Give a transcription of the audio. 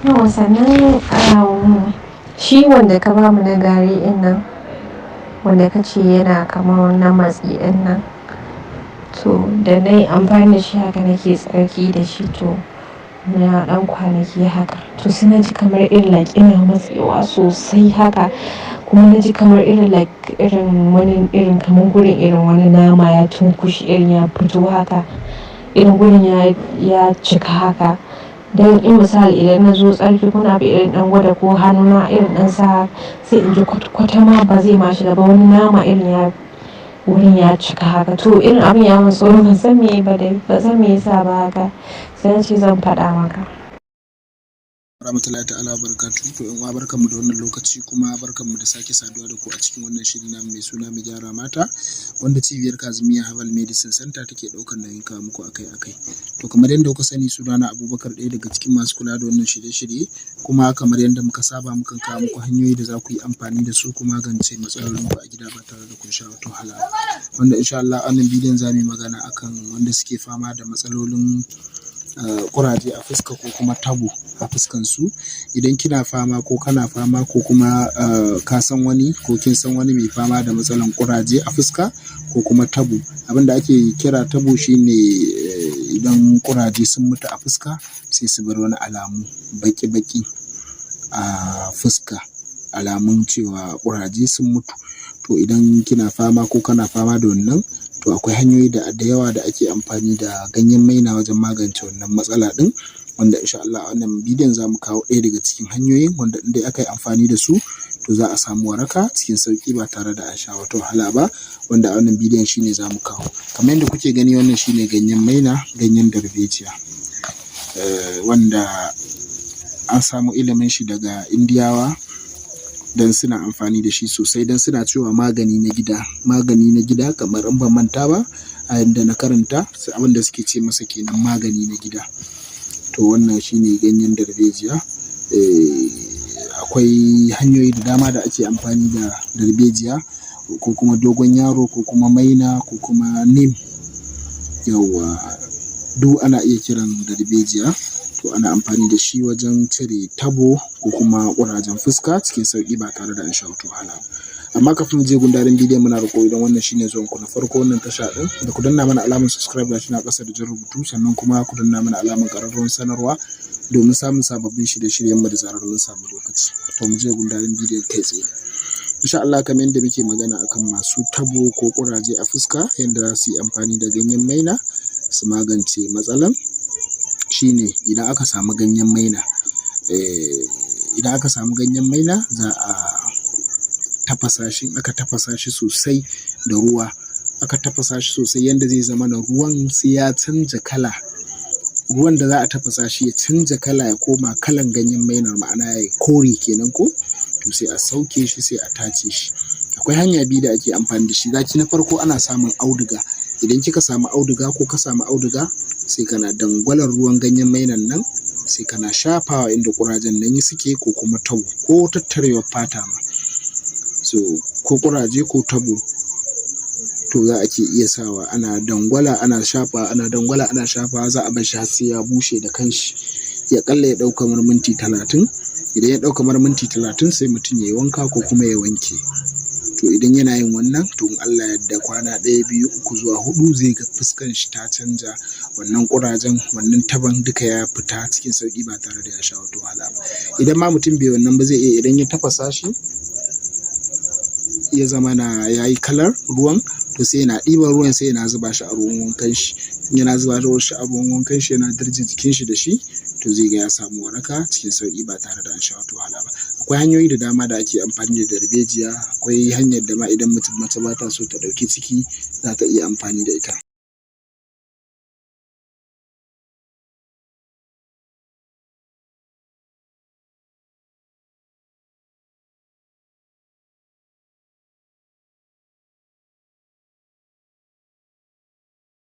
Yauwa sannan shi wanda ka bamu na gari ɗin nan, wanda ka ce yana kamar na matsi ɗin nan, to da na yi amfani da shi haka nake tsarki da shi, to na ɗan kwanaki haka. To sai na ji kamar irin like ina matsewa sosai haka, kuma na ji kamar irin like irin wani irin kamar gurin irin wani nama ya cunkushe, irin ya fito haka, irin gurin ya cika haka. Dan in misali idan na zo tsarki kuna bi irin ɗan gwada ko hannuna irin ɗan sa, sai in ji kwata-kwata ma ba zai ma shiga ba, wani nama irin ya wurin ya cika haka. To irin abin ya mun tsoro, ban san me ba dai, ban san me yasa ba haka. Sai na ce zan faɗa maka. Rahmatullahi ta'ala barakatuhu. To 'yan uwa, barkanmu da wannan lokaci, kuma barkanmu da sake saduwa da ku a cikin wannan shiri namu mai suna Mu Gyara Mata, wanda cibiyar Kazimiya Herbal Medicine Center take ɗaukar nauyin kawo muku akai-akai. To kamar yadda kuka sani, sunana Abubakar, ɗaya daga cikin masu kula da wannan shirye-shirye, kuma kamar yadda muka saba, mukan kawo muku hanyoyi da za ku yi amfani da su ku magance matsalolinku a gida ba tare da kun sha wata wahala ba. Wanda insha Allah a wannan bidiyon za mu yi magana akan wanda suke fama da matsalolin ƙuraje a fuska ko kuma tabo a fuskan su. Idan kina fama ko kana fama ko kuma ka san wani ko kin san wani mai fama da matsalan ƙuraje a fuska ko kuma tabo. Abin da ake kira tabo shine idan ƙuraje sun mutu a fuska, sai su bar wani alamu baƙi-baƙi a fuska, alamun cewa ƙuraje sun mutu. To idan kina fama ko kana fama da wannan, to akwai hanyoyi da yawa da ake amfani da ganyen maina wajen magance wannan matsala ɗin, wanda insha Allah a wannan bidiyon za mu kawo ɗaya daga cikin hanyoyin wanda in dai aka yi amfani da su, to za a samu waraka cikin sauƙi ba tare da an sha wata wahala ba, wanda a wannan bidiyon shine za mu kawo. Kamar yadda kuke gani, wannan shine ganyen maina, ganyen darbejiya, wanda an samu ilimin shi daga Indiyawa, don suna amfani da shi sosai, don suna cewa magani na gida, magani na gida. Kamar in ban manta ba, a yanda na karanta, abin da suke ce masa kenan, magani na gida. To wannan shine ganyen darbejiya. Akwai hanyoyi da dama da ake amfani da darbejiya ko kuma dogon yaro ko kuma maina ko kuma neem. Yawwa, duk ana iya kiran darbejiya. To ana amfani da shi wajen cire tabo ko kuma ƙurajen fuska cikin sauƙi ba tare da an sha wata wahala ba. Amma kafin mu je gundarin bidiyon, muna roƙo, idan wannan shine zuwan ku na farko wannan tasha ɗin, da ku danna mana alamar subscribe, gashi na ƙasa da jan rubutu, sannan kuma ku danna mana alamar ƙararrawar sanarwa domin samun sababbin shirye-shiryen mu da zarar mun samu lokaci. To mu je gundarin bidiyon kai tsaye. Insha Allah, kamar yadda muke magana akan masu tabo ko ƙuraje a fuska, yadda za su yi amfani da ganyen maina su magance matsalan, shine idan aka samu ganyen maina, idan aka samu ganyen maina, za a tafasa shi. In aka tafasa shi sosai da ruwa, aka tafasa shi sosai yanda zai zama na ruwan sai ya canja kala, ruwan da za a tafasa shi ya canja kala, ya koma kalan ganyen mainar, ma'ana ya kore kenan ko, to sai a sauke shi, sai a tace shi. Akwai hanya biyu da ake amfani da shi. Zaki na farko, ana samun auduga. Idan kika samu auduga ko ka samu auduga, sai kana dangwalar ruwan ganyen mainan nan, sai kana shafawa inda ƙurajen nan suke ko kuma tabo ko tattarewar fata ma. So ko ƙuraje ko tabo, to za a ke iya sawa ana dangwala ana shafawa, ana dangwala ana shafawa. Za a bar shi har sai ya bushe da kanshi, ya ƙalla ya ɗau kamar minti 30. Idan ya ɗau kamar minti 30, sai mutum ya yi wanka ko kuma ya wanke. To idan yana yin wannan, to in Allah ya yarda, kwana ɗaya, biyu, uku zuwa huɗu, zai ga fuskan shi ta canja, wannan ƙurajen, wannan taban duka ya fita cikin sauƙi ba tare da ya sha wata wahala ba. Idan ma mutum bai wannan ba, zai iya, idan ya tafasa shi ya zama na ya yi kalar ruwan, to sai yana ɗiban ruwan, sai yana zuba shi a ruwan wankan shi. Yana zuba shi a ruwan wankan shi, yana dirje jikin shi da shi, to zai ga ya samu waraka cikin sauƙi ba tare da an sha wata wahala ba. Akwai hanyoyi da dama da ake amfani da darbejiya. Akwai hanyar da ma idan mutum mace ba ta so ta ɗauki ciki, za ta iya amfani da ita.